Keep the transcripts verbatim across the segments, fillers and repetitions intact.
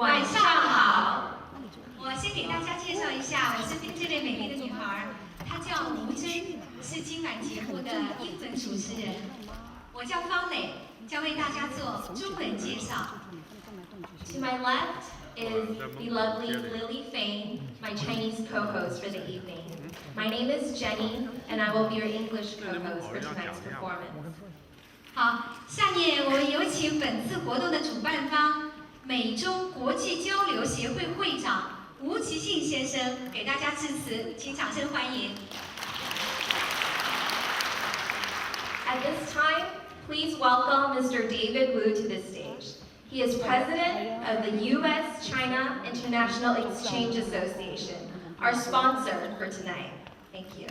晚上好。我先给大家介绍一下我身边这位美丽的女孩，她叫吴真，是今晚节目的英文主持人。我叫方磊，将为大家做中文介绍。To my left is the lovely Lily Fang, my Chinese co-host for the evening. My name is Jenny, and I will be your English co-host for tonight's performance. 好，下面我们有请本次活动的主办方，美中国际交流协会会长吴奇信先生给大家致辞，请掌声欢迎。At this time, please welcome Mister David Wu to the stage. He is president of the U S China International Exchange Association, our sponsor for tonight. Thank you.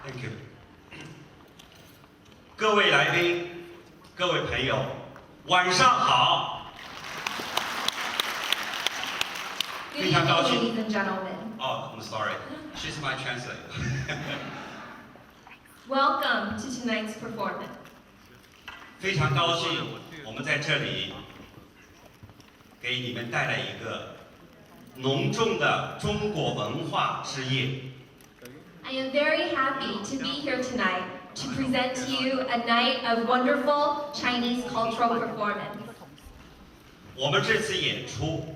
Thank you. 各位来宾，各位朋友，晚上好。 Good evening, ladies and gentlemen. Oh, I'm sorry. She's my translator. Welcome to tonight's performance. 非常高兴，我们在这里给你们带来一个浓重的中国文化之夜。 I am very happy to be here tonight to present to you a night of wonderful Chinese cultural performance. 我们这次演出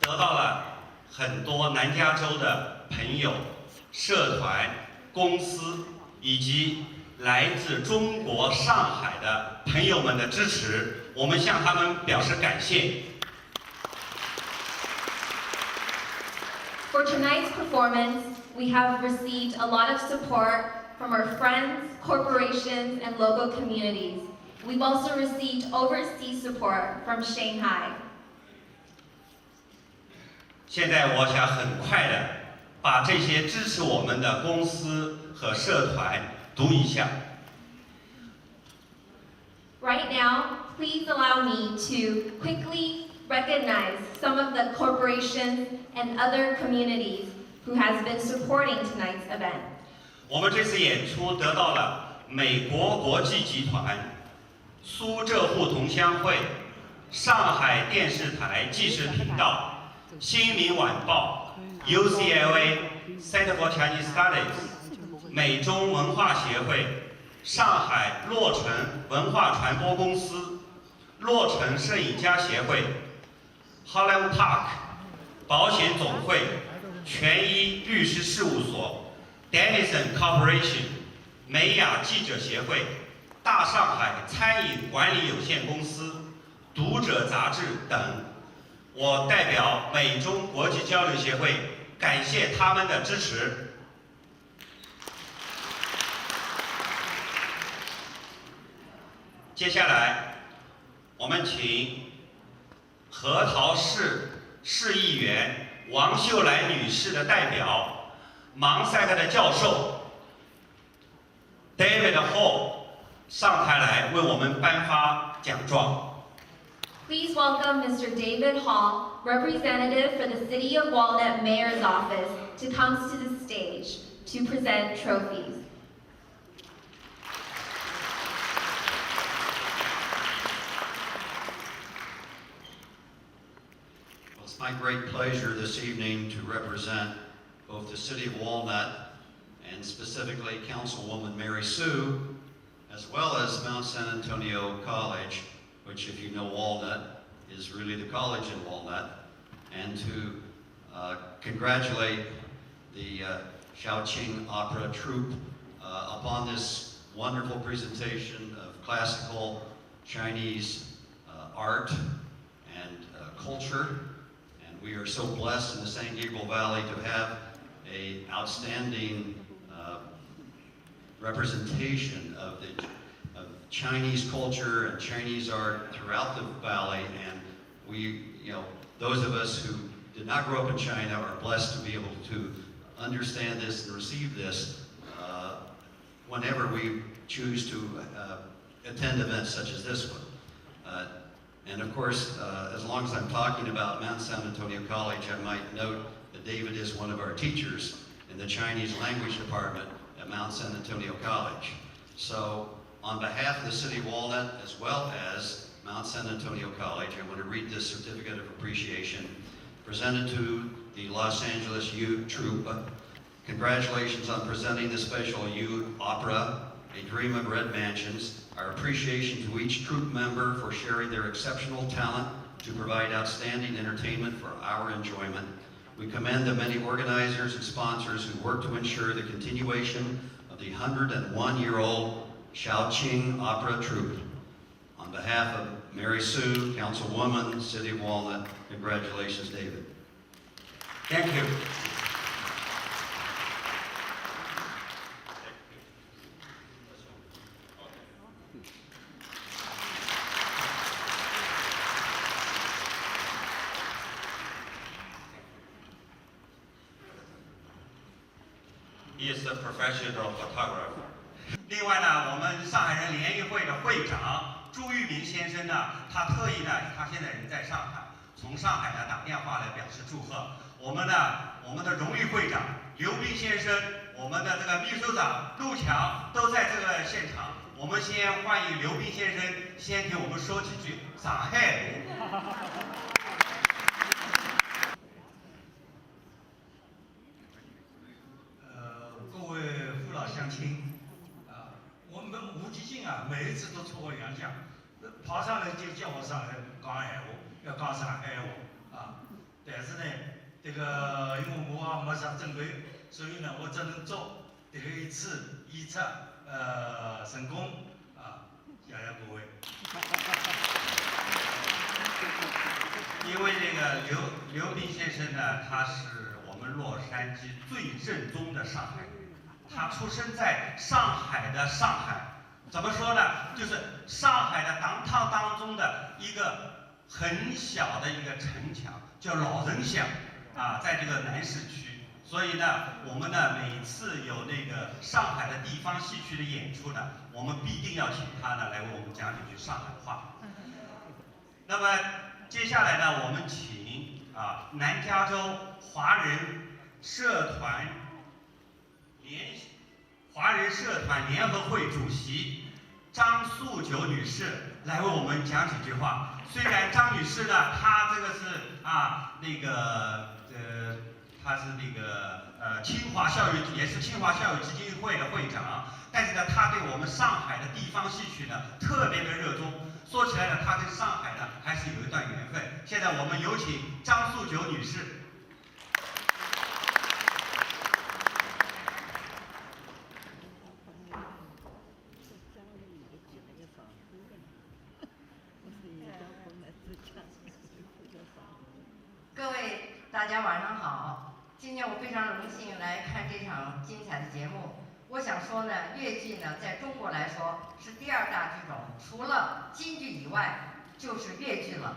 得到了很多南加州的朋友、社团、公司以及来自中国上海的朋友们的支持，我们向他们表示感谢。 For tonight's performance, we have received a lot of support from our friends, corporations, and local communities. We've also received overseas support from Shanghai. 现在我想很快的把这些支持我们的公司和社团读一下。 Right now, please allow me to quickly recognize some of the corporations and other communities who has been supporting tonight's event. 我们这次演出得到了美国国际集团、苏浙沪同乡会、上海电视台纪实频道、新民晚报、U C L A、Center for Chinese Studies、美中文化协会、上海洛城文化传播公司、洛城摄影家协会、Holland Park、保险总会、权益律师事务所、Denison Corporation、美雅记者协会、大上海餐饮管理有限公司、读者杂志等。我代表美中国际交流协会感谢他们的支持。接下来，我们请核桃市市议员王秀兰女士的代表，芒塞克的教授 David Hall 上台来为我们颁发奖状。 Please welcome Mister David Hall, representative for the City of Walnut Mayor's Office, to come to the stage to present trophies. Well, it's my great pleasure this evening to represent both the City of Walnut and specifically Councilwoman Mary Sue, as well as Mount San Antonio College, which, if you know Walnut, is really the college in Walnut, and to uh, congratulate the uh, Shaoqing Opera Troupe uh, upon this wonderful presentation of classical Chinese uh, art and uh, culture. And we are so blessed in the San Gabriel Valley to have a outstanding uh, representation of the of Chinese culture and Chinese art throughout the valley. And we, you know, those of us who did not grow up in China are blessed to be able to understand this and receive this uh, whenever we choose to uh, attend events such as this one. Uh, and of course, uh, as long as I'm talking about Mount San Antonio College, I might note that David is one of our teachers in the Chinese language department at Mount San Antonio College. So On behalf of the City of Walnut, as well as Mount San Antonio College, I want to read this certificate of appreciation presented to the Los Angeles Youth Troupe. Congratulations on presenting this special youth opera, A Dream of Red Mansions. Our appreciation to each troupe member for sharing their exceptional talent to provide outstanding entertainment for our enjoyment. We commend the many organizers and sponsors who work to ensure the continuation of the hundred and one-year-old Shaoqing Opera Troupe. On behalf of Mary Sue, Councilwoman, City of Walnut, congratulations, David. Thank you. He is a professional photographer. 另外呢，我们上海人联谊会的会长朱玉明先生呢，他特意呢，他现在人在上海，从上海呢打电话来表示祝贺。我们呢，我们的荣誉会长刘斌先生，我们的这个秘书长陆强都在这个现场。我们先欢迎刘斌先生，先给我们说几句上海话。 呃，各位父老乡亲，啊，我们无极境啊，每一次都出外演讲，爬上来就叫我上来讲闲话，要讲上海话啊。但是呢，这个因为我也没啥准备，所以呢，我只能祝这个一次演出，呃，成功啊。 谢谢各位。因为这个刘刘斌先生呢，他是我们洛杉矶最正宗的上海人，他出生在上海的上海。怎么说呢？就是上海的downtown当中的一个很小的一个城墙，叫老城墙啊，在这个南市区。 所以呢，我们呢每次有那个上海的地方戏曲的演出呢，我们必定要请他呢来为我们讲几句上海话。那么接下来呢，我们请啊南加州华人社团联华人社团联合会主席张素九女士来为我们讲几句话。虽然张女士呢，她这个是啊那个呃。 她是那个呃清华校友，也是清华校友基金会的会长，但是呢，她对我们上海的地方戏曲呢特别的热衷。说起来呢，她跟上海呢还是有一段缘分。现在我们有请张素九女士。 各位大家晚上好，今天我非常荣幸来看这场精彩的节目。我想说呢，越剧呢，在中国来说是第二大剧种，除了京剧以外，就是越剧了。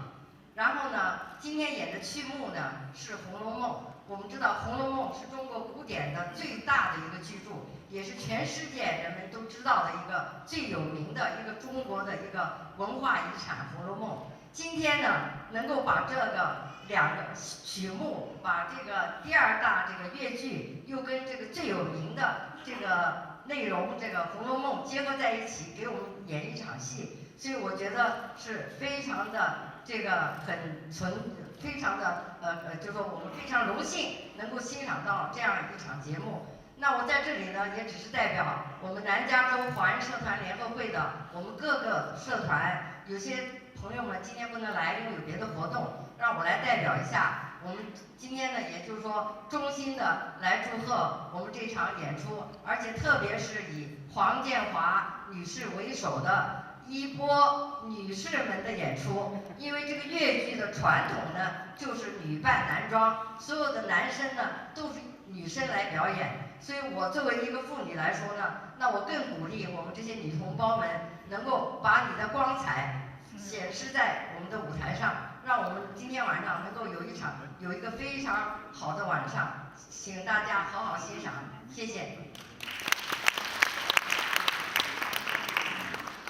然后呢，今天演的曲目呢是《红楼梦》。我们知道，《红楼梦》是中国古典的最大的一个巨著，也是全世界人们都知道的一个最有名的一个中国的一个文化遗产《红楼梦》。 今天呢，能够把这个两个曲目，把这个第二大这个越剧，又跟这个最有名的这个内容，这个《红楼梦》结合在一起，给我们演一场戏，所以我觉得是非常的这个很存，非常的呃呃，就说我们非常荣幸能够欣赏到这样一场节目。 那我在这里呢，也只是代表我们南加州华人社团联合会的我们各个社团，有些朋友们今天不能来，因为有别的活动，让我来代表一下。我们今天呢，也就是说衷心的来祝贺我们这场演出，而且特别是以黄建华女士为首的一波女士们的演出，因为这个越剧的传统呢，就是女扮男装，所有的男生呢都是 女生来表演。所以我作为一个妇女来说呢，那我更鼓励我们这些女同胞们能够把你的光彩显示在我们的舞台上，让我们今天晚上能够有一场有一个非常好的晚上，请大家好好欣赏，谢谢。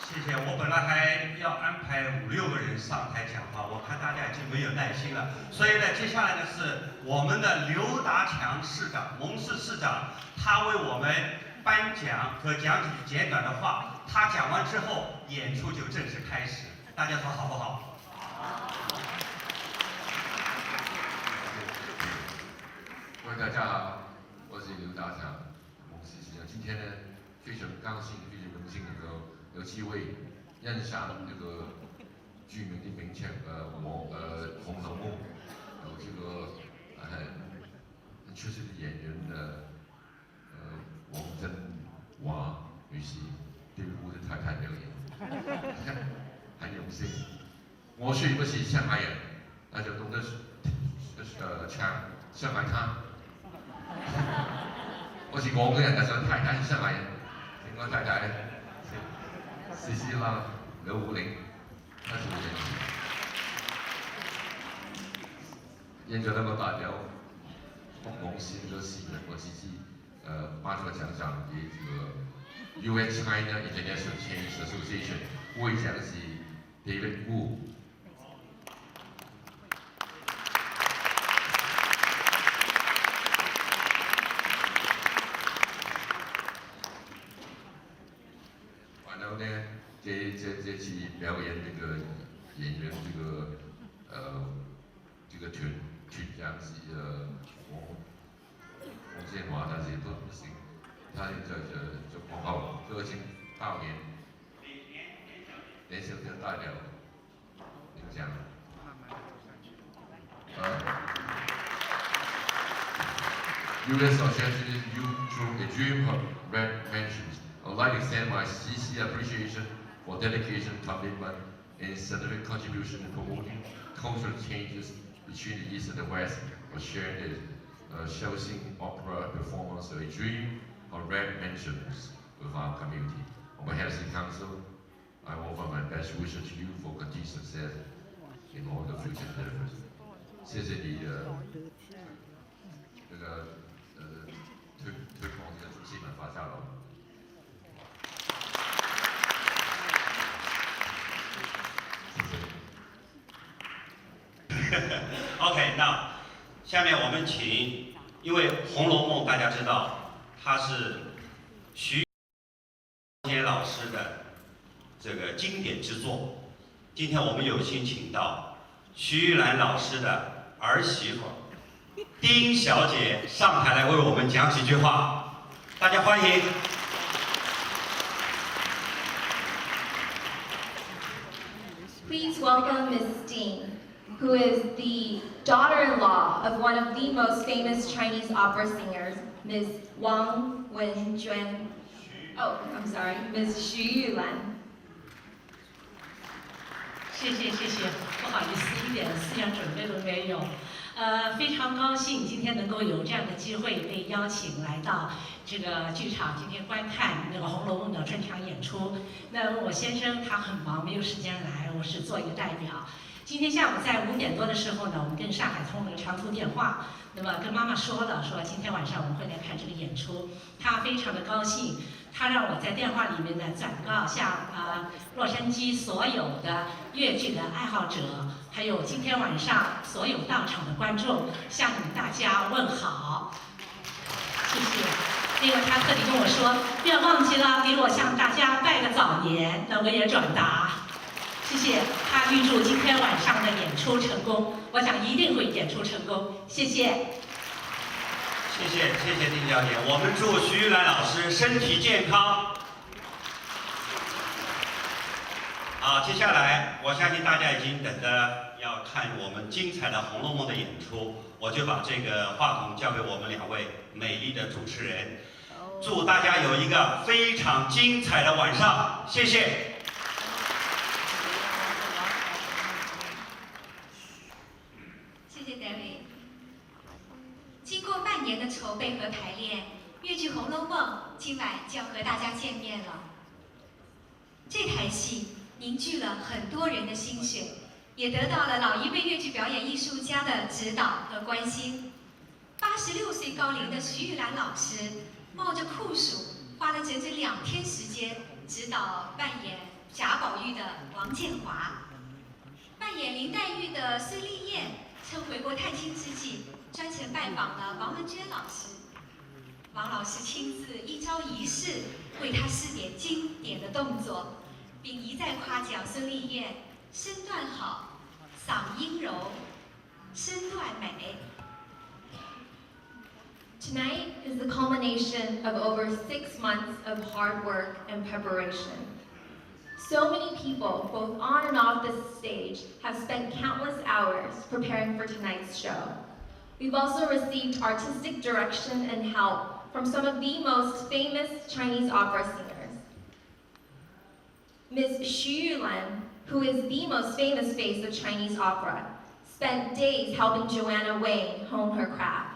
谢谢。我本来还要安排五六个人上台讲话，我看大家已经没有耐心了。所以呢，接下来呢是我们的刘达强市长，蒙市市长，他为我们颁奖和讲几句简短的话，他讲完之后，演出就正式开始。大家说好不好？各位大家好，我是刘大强，蒙西先生。今天呢，非常高兴，非常荣幸能够有机会欣赏这个著名的名曲，呃，我呃《红楼梦》，有这个呃很出色的演员的呃王振华女士对我的太太表演，很荣幸。我虽不是上海人，但是懂得呃唱上海滩。我是广东人，但是太太是上海人，请我太太，谢谢啦，刘福林，她是我的。演出那么大了，我们是一个新人，我自己呃，马上讲讲的这个 U S China International Chinese Association 会长是 David Wu。然后呢，这这这次表演这个演员这个呃这个团团长是呃王王建华，他是不不行，他这这这广告个性大连，连胜就代表领奖。 U S Association is you through a dream of red mansions. I would like to extend my sincere appreciation for dedication, commitment, and significant contribution in promoting cultural changes between the East and the West, for sharing the uh, Shaoxing opera performance of a dream of red mansions with our community. On behalf of the council, I offer my best wishes to you for continued success in all the future endeavors. 谢谢你的这个呃推推广这个主席们发下了。谢谢。 OK，那下面我们请，因为《红楼梦》大家知道，它是徐老师的这个经典之作。今天我们有幸请到徐玉兰老师的儿媳妇丁小姐上台来为我们讲几句话，大家欢迎。 Please welcome Miss Sting, who is the daughter-in-law of one of the most famous Chinese opera singers, Miss Wang Wenjuan. Oh, I'm sorry, Miss Xu Yulan. 谢谢谢谢，不好意思，一点思想准备都没有。呃，非常高兴今天能够有这样的机会被邀请来到这个剧场，今天观看那个《红楼梦》的专场演出。那我先生他很忙，没有时间来，我是做一个代表。今天下午在五点多的时候呢，我们跟上海通了个长途电话，那么跟妈妈说了，说今天晚上我们会来看这个演出。他非常的高兴，他让我在电话里面呢转告向啊洛杉矶所有的越剧的爱好者，还有今天晚上所有到场的观众，向你们大家问好。 谢谢。那个他特地跟我说，不要忘记了给我向大家拜个早年，那我也转达。谢谢，他预祝今天晚上的演出成功，我想一定会演出成功。谢谢。谢谢谢谢丁小姐，我们祝徐兰老师身体健康。好，接下来我相信大家已经等着要看我们精彩的《红楼梦》的演出。 我就把这个话筒交给我们两位美丽的主持人，祝大家有一个非常精彩的晚上，谢谢。谢谢 David。经过半年的筹备和排练，越剧《红楼梦》今晚就要和大家见面了。 这台戏凝聚了很多人的心血，也得到了老一辈越剧表演艺术家的指导和关心。八十六岁高龄的徐玉兰老师冒着酷暑，花了整整两天时间指导扮演贾宝玉的王建华。扮演林黛玉的孙丽燕趁回国探亲之际，专程拜访了王文娟老师。王老师亲自一招一式为她试点经典的动作，并一再夸奖孙丽叶身段好、嗓音柔、身段美。 Tonight is the culmination of over six months of hard work and preparation. So many people, both on and off the stage, have spent countless hours preparing for tonight's show. We've also received artistic direction and help from some of the most famous Chinese opera singers. Miss Xu Yulan, who is the most famous face of Chinese opera, spent days helping Joanna Wang hone her craft.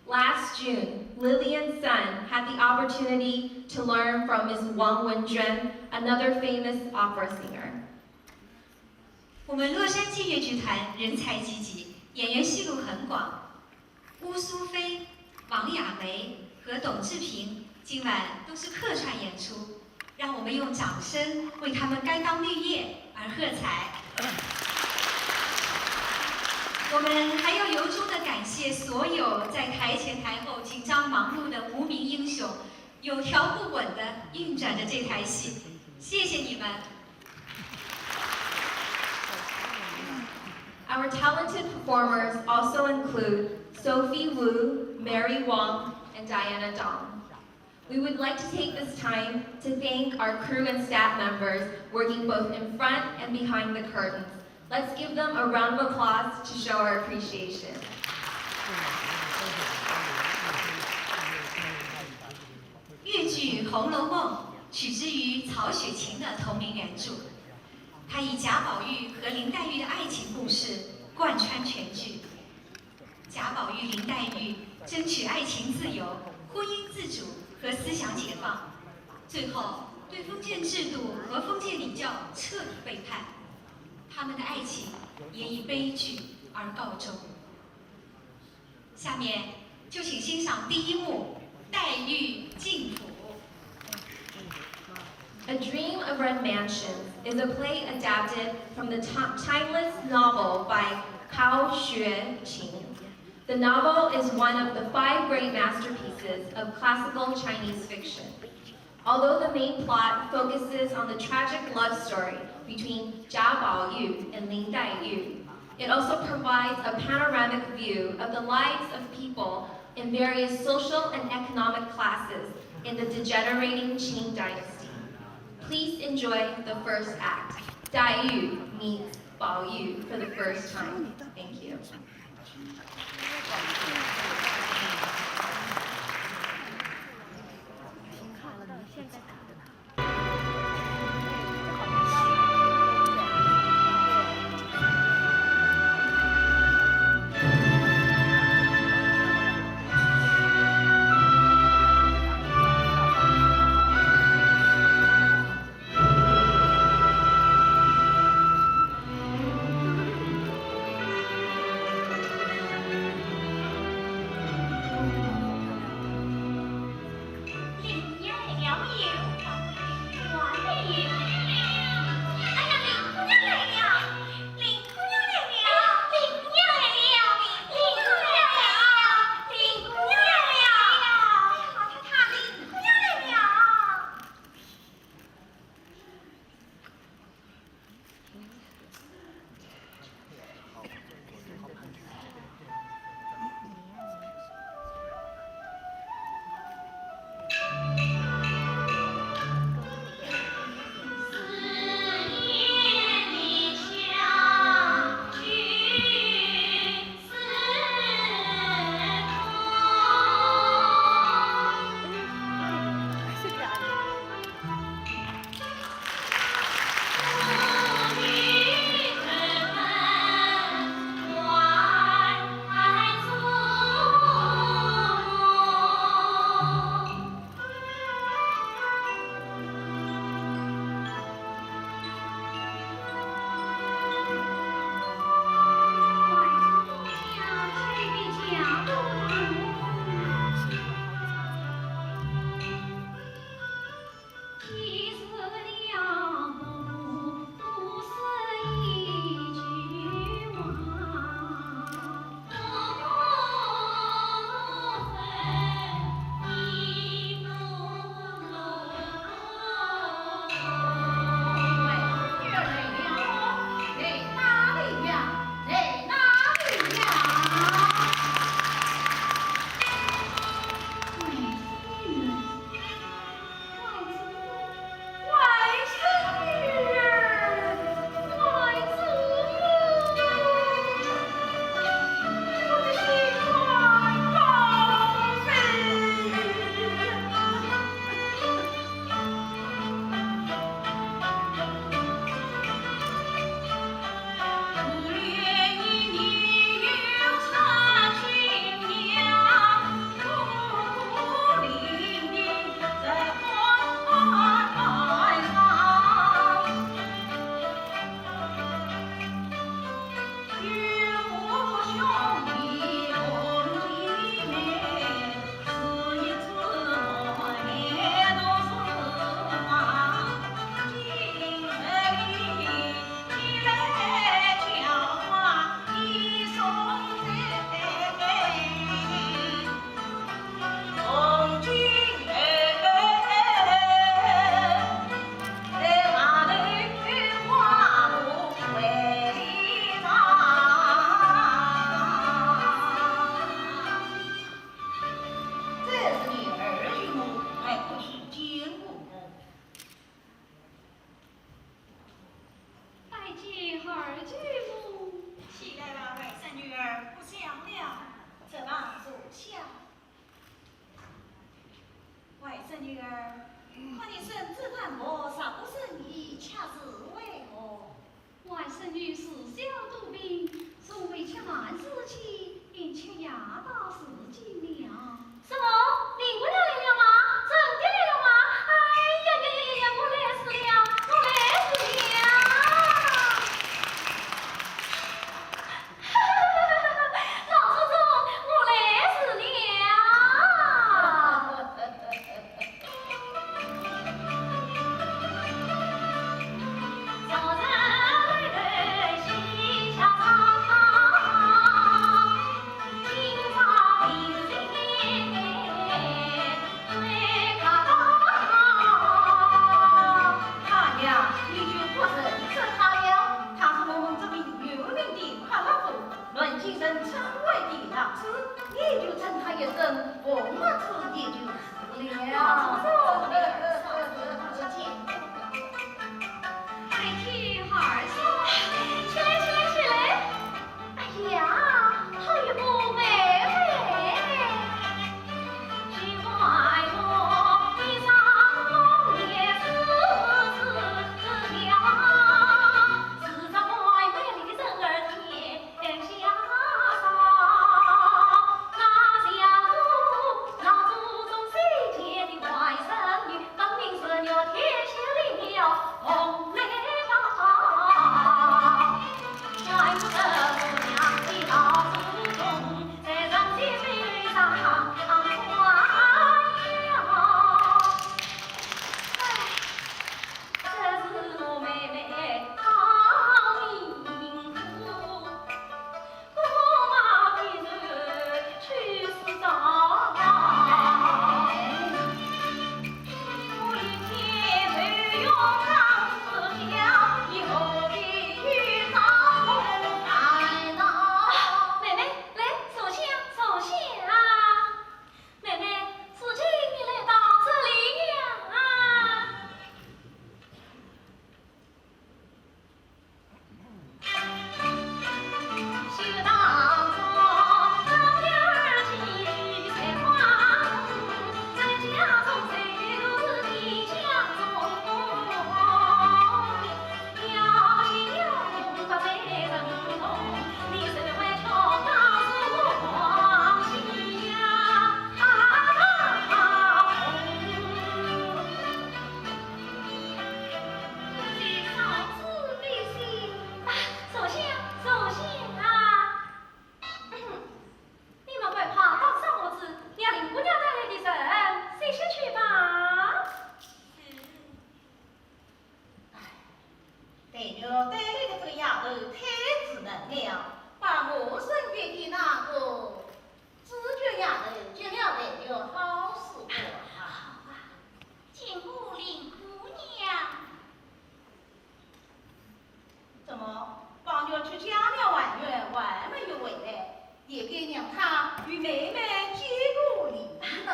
Last June, Lillian Sun had the opportunity to learn from Miss Wang Wenjuan, another famous opera singer. 我们洛杉矶越剧团人才济济，演员戏路很广。乌苏菲、王亚梅和董志平今晚都是客串演出，让我们用掌声为他们甘当绿叶而喝彩。我们还要由衷的感谢所有在台前台后紧张忙碌的无名英雄，有条不紊地运转着这台戏，谢谢你们。 Our talented performers also include Sophie Wu, Mary Wong, and Diana Dong. We would like to take this time to thank our crew and staff members working both in front and behind the curtains. Let's give them a round of applause to show our appreciation. 越剧《红楼梦》取之于曹雪芹的同名原著，它以贾宝玉和林黛玉的爱情故事贯穿全剧。贾宝玉、林黛玉争取爱情自由、婚姻自主和思想解放，最后对封建制度和封建礼教彻底背叛，他们的爱情也以悲剧而告终。 下面就请欣赏第一幕《黛玉进府》。A Dream of Red Mansions is a play adapted from the ti- timeless novel by Cao Xueqing. The novel is one of the five great masterpieces of classical Chinese fiction. Although the main plot focuses on the tragic love story between Jia Baoyu and Lin Daiyu, it also provides a panoramic view of the lives of people in various social and economic classes in the degenerating Qing dynasty. Please enjoy the first act. Dai Yu meets Bao Yu for the first time. Thank you. 看了，你现在打的。姐儿去么？起来吧，外甥女儿，不想了，这旁坐下。外甥女儿，看你身子单薄，若不生疑，却是为何？外甥女自小多病，从未吃饭之期，连吃药都是禁了。 什么？林姑娘来了吗？真的来了吗？哎呀呀呀呀呀，我来迟了，我来迟了！老祖宗，我来迟了！ 他呀，你就不认识他了。他是我们这里有名的快乐佛，论精神称为的老师，你就称他一声佛子也就是了。哎，起来，起来，起来！哎呀，好一个妹妹！ 妹妹，来，坐下，坐下。妹妹，如今你来到这里呀？ 坐下，坐下。你们快快打扫屋子，让林姑娘带来的人洗洗去吧。是。哎，黛玉带来的这个丫头太稚嫩了，把我身边的那个紫鹃丫头给了黛玉好使不过啊。见过林姑娘。 怎么，宝玉去见了王爷，还没有回来？也该让他与妹妹见个礼呢。是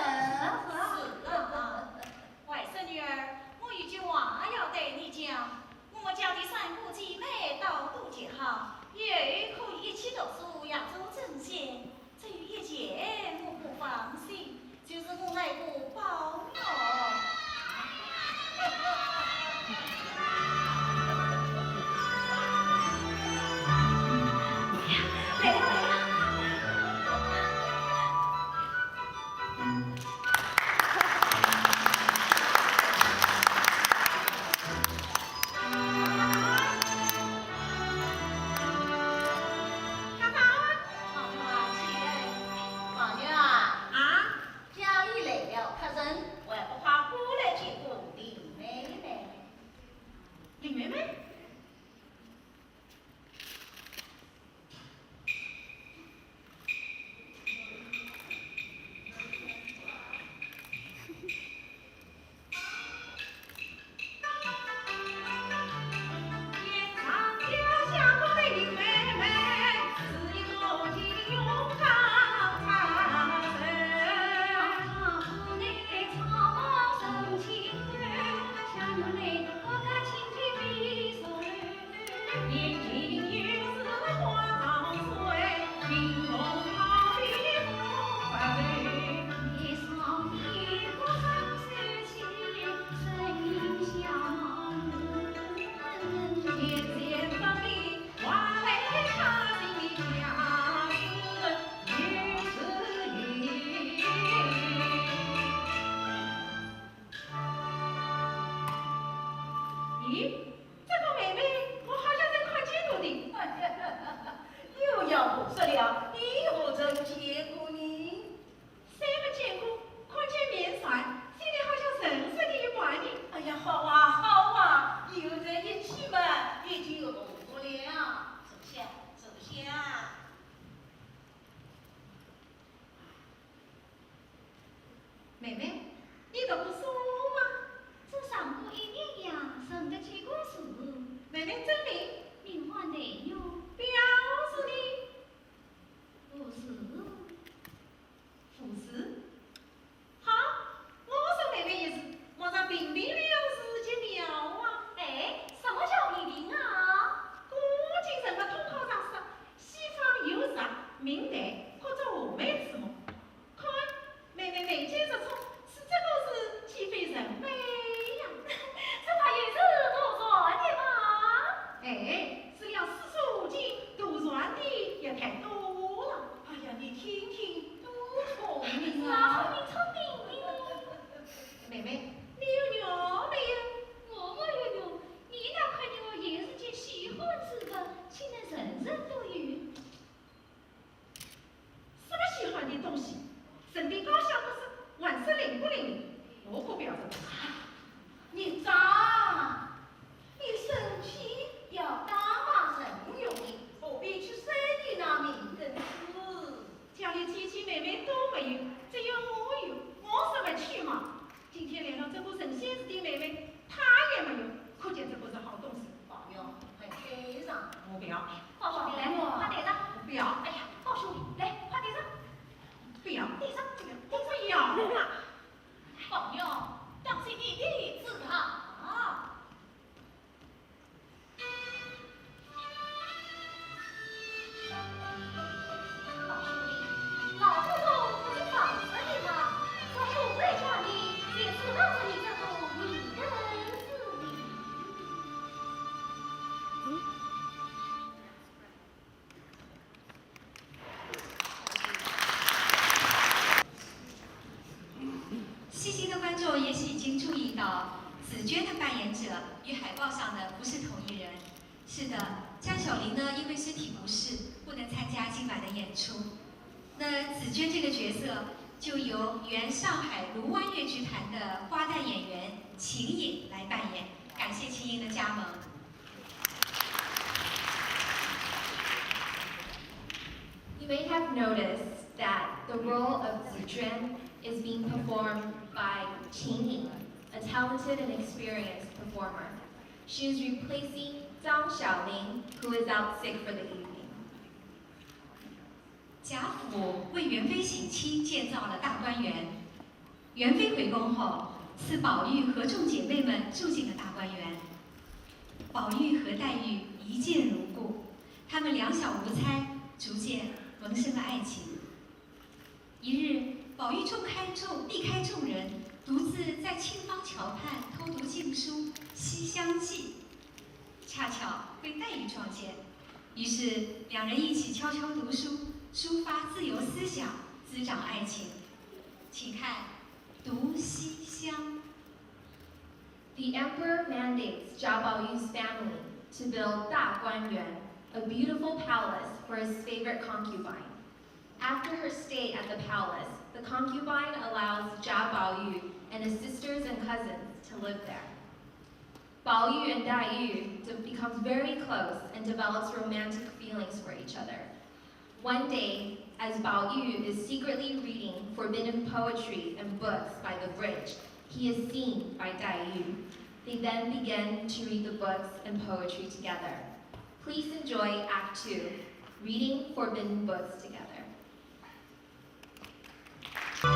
啊，外甥女儿，我有句话要对你讲。我们家的三个姐妹都读极好，也可以一起读书，也做针线。 只有一件我不放心，就是我那个宝玉。来了，来了。妹妹，你读过书吗？只上过一年呀，认得几个字。妹妹真名？名唤黛玉。表字呢？不是。不是？好，我说妹妹一字，马上评评理是几秒啊。哎，什么叫评评啊？古今人物通考常说，西方有蛇，名黛，或者画眉之目。 看，妹妹眉间如初，是这个字岂非人美呀？这还有字图传的吗？哎，除了诗书无忌，图传的也太多了。哎呀，你听听，多聪明啊！聪明聪明的。妹妹，你有女儿没有？我没有女儿，你那块女儿也是件稀罕之物，现在人人都有。 什么稀罕的东西？人比高下不是，还是灵不灵？我可不要这个。你渣！你生气要打骂人用的，何必去生你那名人子？家里姐姐妹妹都没有，只有我有，我怎么去嘛？ 今天连了这个神仙似的妹妹，她也没有，可见这个是好东西。宝玉，快戴上。我不要。宝兄弟，来，快戴上。我不要。哎呀，宝兄弟，来，快戴上。不要。戴上，这个，我不要嘛。宝玉，当心你的指甲。 老兄弟，老祖宗不是放生的吗？这后悔家里谁知道这里这个名人子呢？嗯？ 细心的观众也许已经注意到，紫鹃的扮演者与海报上的不是同一人。是的，江小玲呢，因为身体不适，不能参加今晚的演出。那紫鹃这个角色就由原上海卢湾越剧团的花旦演员秦颖来扮演。感谢秦颖的加盟。 You may have noticed that the role of Zichuan is being performed by Qin Ying, a talented and experienced performer. She is replacing Zhang Xiaoling, who is out sick for the evening. 贾府为元妃省亲建造了大观园。元妃回宫后，赐宝玉和众姐妹们住进了大观园。宝玉和黛玉一见如故，他们两小无猜，逐渐萌生了爱情。一日，宝玉众开众避开众人，独自在沁芳桥畔偷读禁书《西厢记》。 恰巧被黛玉撞见，于是两人一起悄悄读书，抒发自由思想，滋长爱情。请看《读西厢》。The emperor mandates Jia Baoyu's family to build 大观园, a beautiful palace for his favorite concubine. After her stay at the palace, the concubine allows Jia Baoyu and his sisters and cousins to live there. Baoyu and Daiyu de- becomes very close and develops romantic feelings for each other. One day, as Baoyu is secretly reading forbidden poetry and books by the bridge, he is seen by Daiyu. They then begin to read the books and poetry together. Please enjoy Act two, reading forbidden books together. 《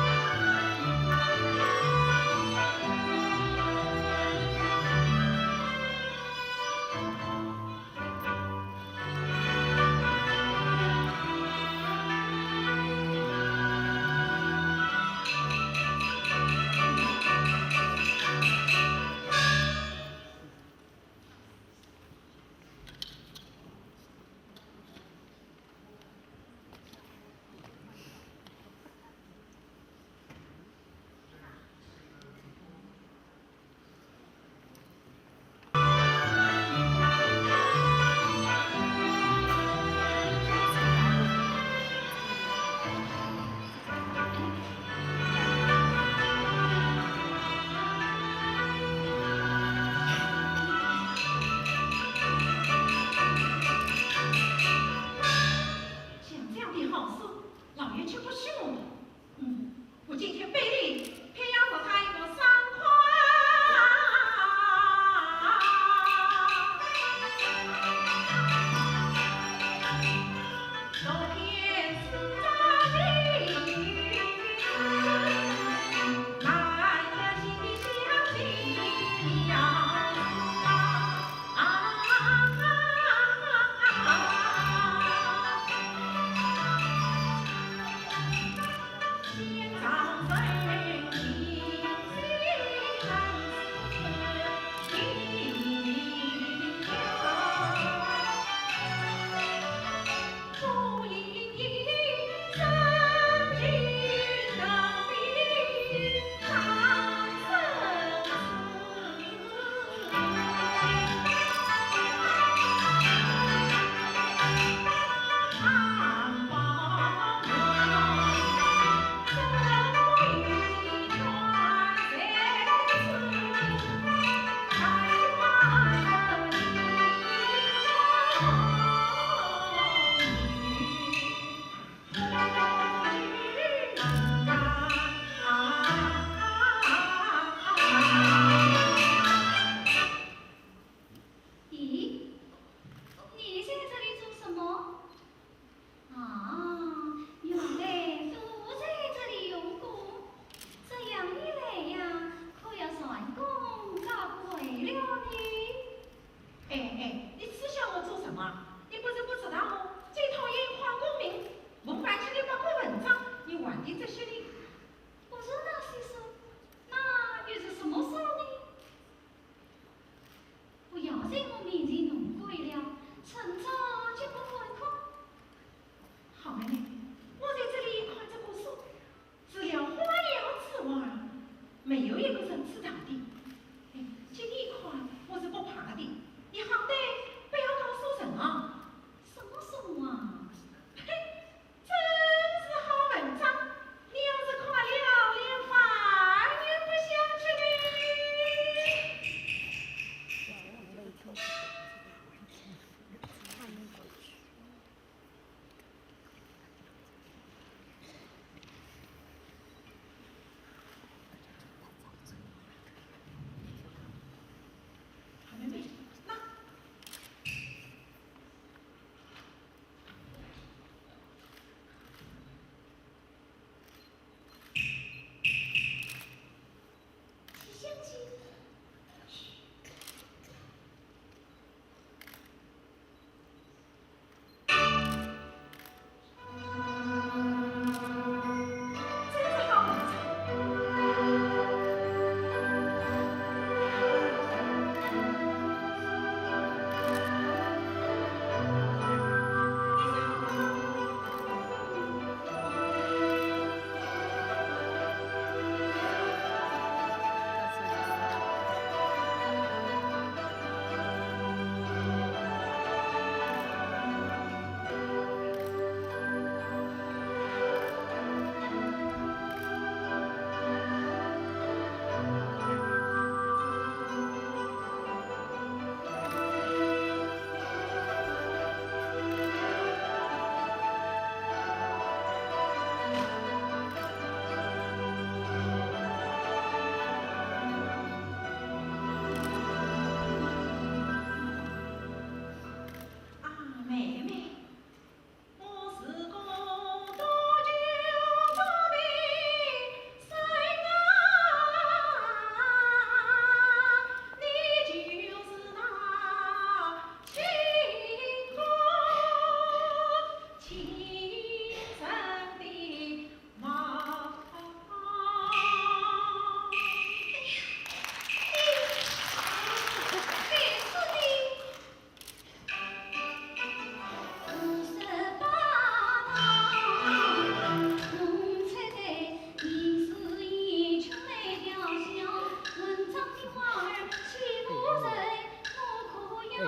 哦，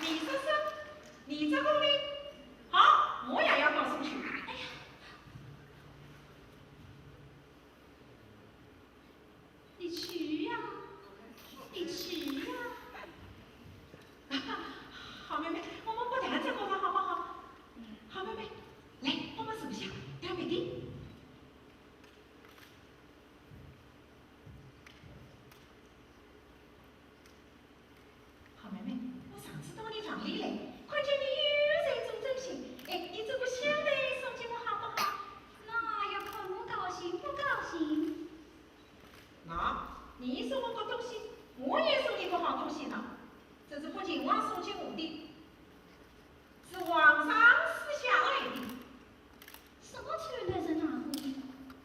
你说说，你这个呢？好，我也要告诉你。哎呀，你去呀，你去呀。好妹妹，我们不谈这个了，好不好？好妹妹，来，我们坐下，谈别的。 好妹妹，我上次到你房里来，看见你又在做针线。哎，你这个香袋送给我好不好？那要看我高兴不高兴。那，你送我个东西，我也送你个好东西呢。这是不秦王送给我的，是皇上赐下来的。 什么臭男人拿过的？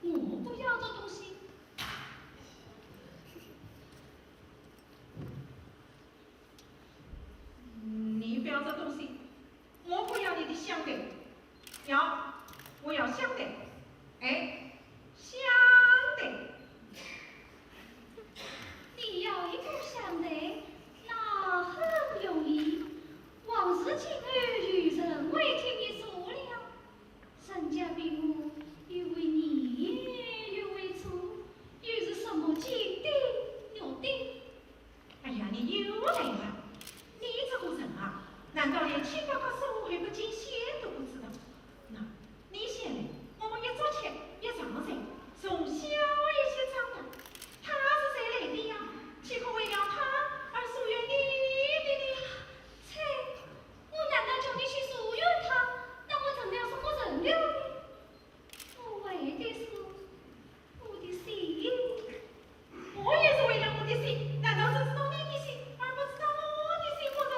我不要这东西。你不要这东西，我不要你的香袋。要，我要香袋。哎，香袋。你要一个香袋，那很容易。往时今后，有人会替你做了。 人家比我又会念又会做，又是什么金的玉的。哎呀，你又来了！你这个人啊，难道连七八个字还不尽写都不知道？那，你先来，我们一桌吃，一床睡，从小一起长大。他是谁来的呀？岂可为了他而疏远你的呢？切！ 我难道叫你去疏远他？那我成了什么人了呢？我为的是我的心。我也是为了我的心，难道只知道你的心，而不知道我的心不成？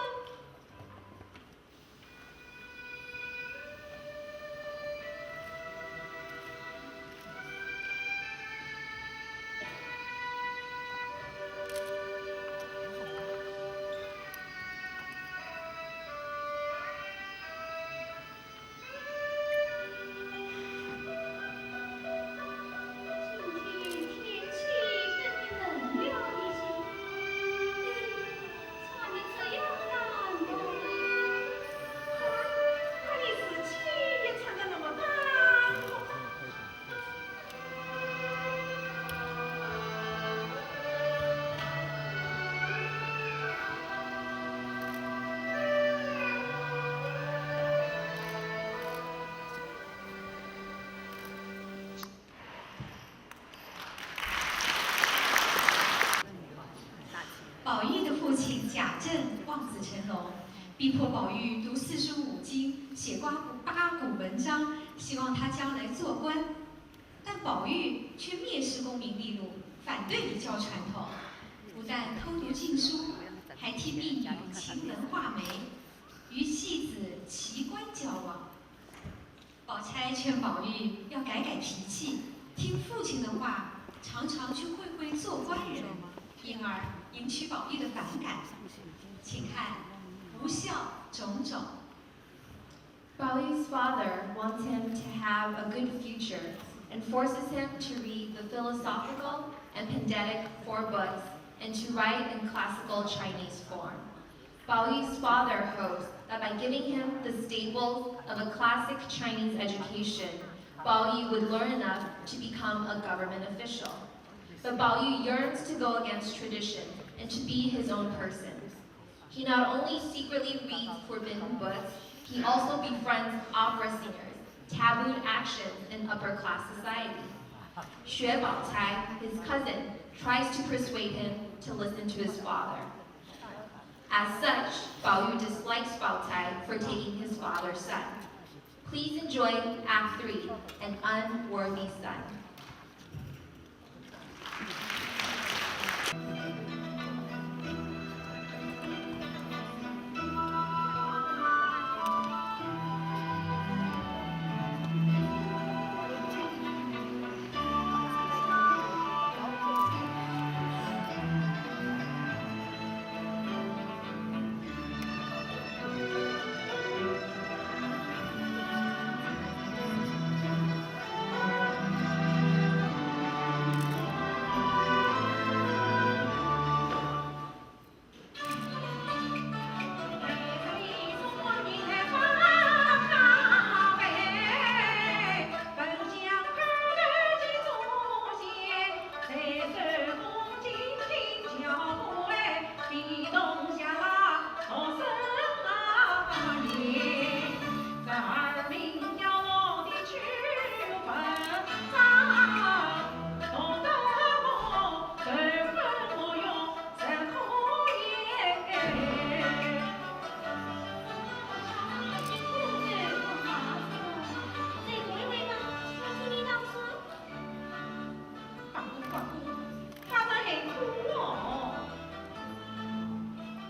今天天气更冷了一些，你穿得这样单薄呢？看，看你自己也穿得那么单薄。 宝玉的父亲贾政望子成龙，逼迫宝玉读四书五经，写八股八股文章，希望他将来做官。但宝玉却蔑视功名利禄，反对礼教传统，不但偷读禁书，还替婢女晴雯画眉，与戏子琪官交往。 宝钗劝宝玉要改改脾气，听父亲的话，常常去会会做官人，因而引起宝玉的反感。请看，不孝种种。 Baoyu's father wants him to have a good future and forces him to read the philosophical and pedantic four books and to write in classical Chinese form. Bao Yu's father hopes that by giving him the staples of a classic Chinese education, Bao Yu would learn enough to become a government official. But Bao Yu yearns to go against tradition and to be his own person. He not only secretly reads forbidden books, he also befriends opera singers, tabooed actions in upper class society. Xue Baocai, his cousin, tries to persuade him to listen to his father. As such, Bao Yu dislikes Baocai for taking his father's side. Please enjoy Act three, An Unworthy Son.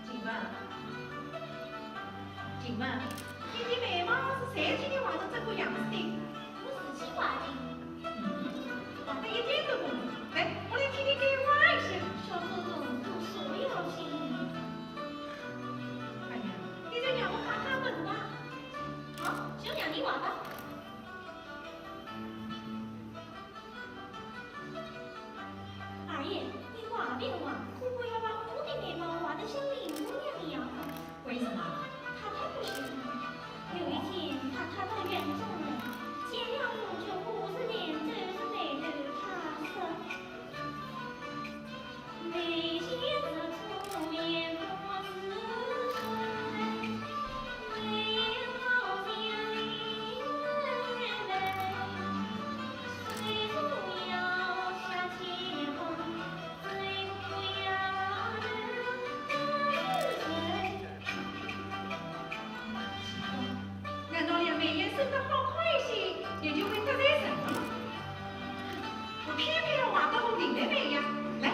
静文，静文，你的眉毛是谁给你画的这个样子的？我自己画的。嗯，画得一点都不美。来，我来替你给你画一下。小祖宗，读书要紧。哎呀，你就让我画他们吧。好，就让你画吧。 二爷，你画别画，可不要把我的眉毛画得像林姑娘一样。为什么？太太不喜欢。有一天，太太到园中来，见了我就苦着脸，皱着眉头，她说： 难道让眉眼生得好看一些，你就会得罪人了吗？我偏偏要画得和林妹妹一样。来。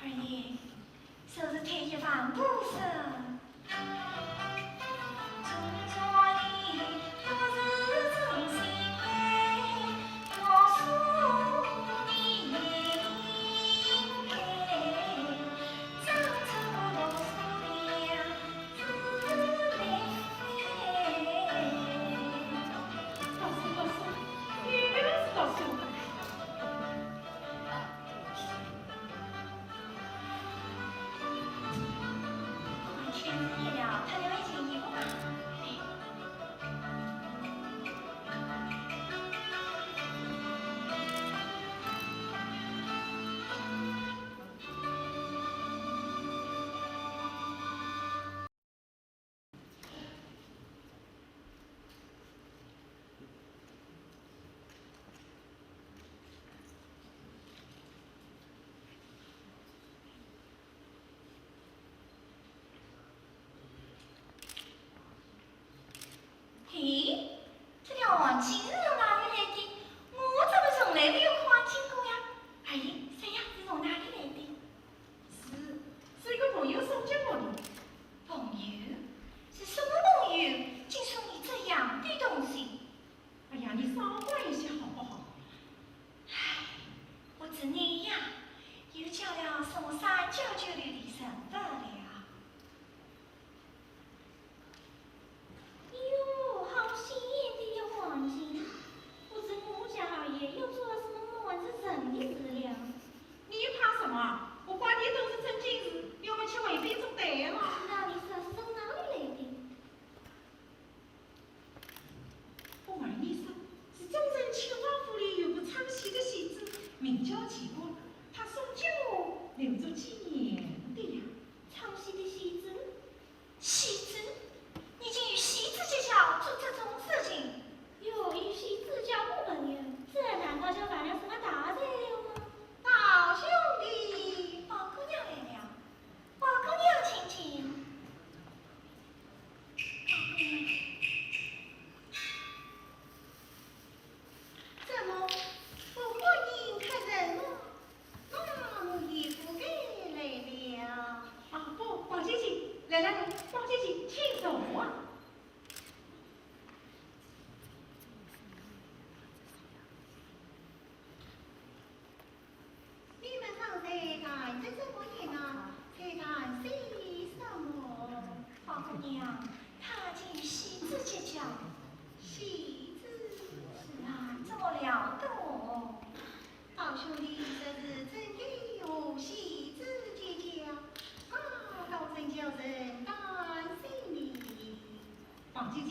二爷，这是退一万步说。 天热了，他就会进衣服嘛。 嘿，这条黄金是从哪里来的？我怎么从来没有看见过呀？哎，叫了送三教九流的人物了。哟，好鲜艳的一个环境，不知我家二爷又做了什么瞒着人的事了。你怕什么？我管你都是正经事，你有没有去回禀总队了？那你说是从哪里来的？ 我二爷说，是京城清华府里有个唱戏的戏子，名叫季波，他送给我留作纪念的呀。唱戏的戏子？戏子？你竟与戏子结交，做这种事情？哟，与戏子交个朋友，这难道就犯了什么大罪了吗？宝兄弟，宝姑娘来了，宝姑娘请进。 怎么，不欢迎客人吗？那我也不敢来了。啊，不，宝姐姐，来来来，宝姐姐，请坐啊。 你们方才谈得这么热闹，在谈些什么？宝姑娘，他与戏子结交。戏子？是啊，怎么了的？宝兄弟，这是怎的与戏子结交？啊，倒真叫人担心呢。宝姐姐，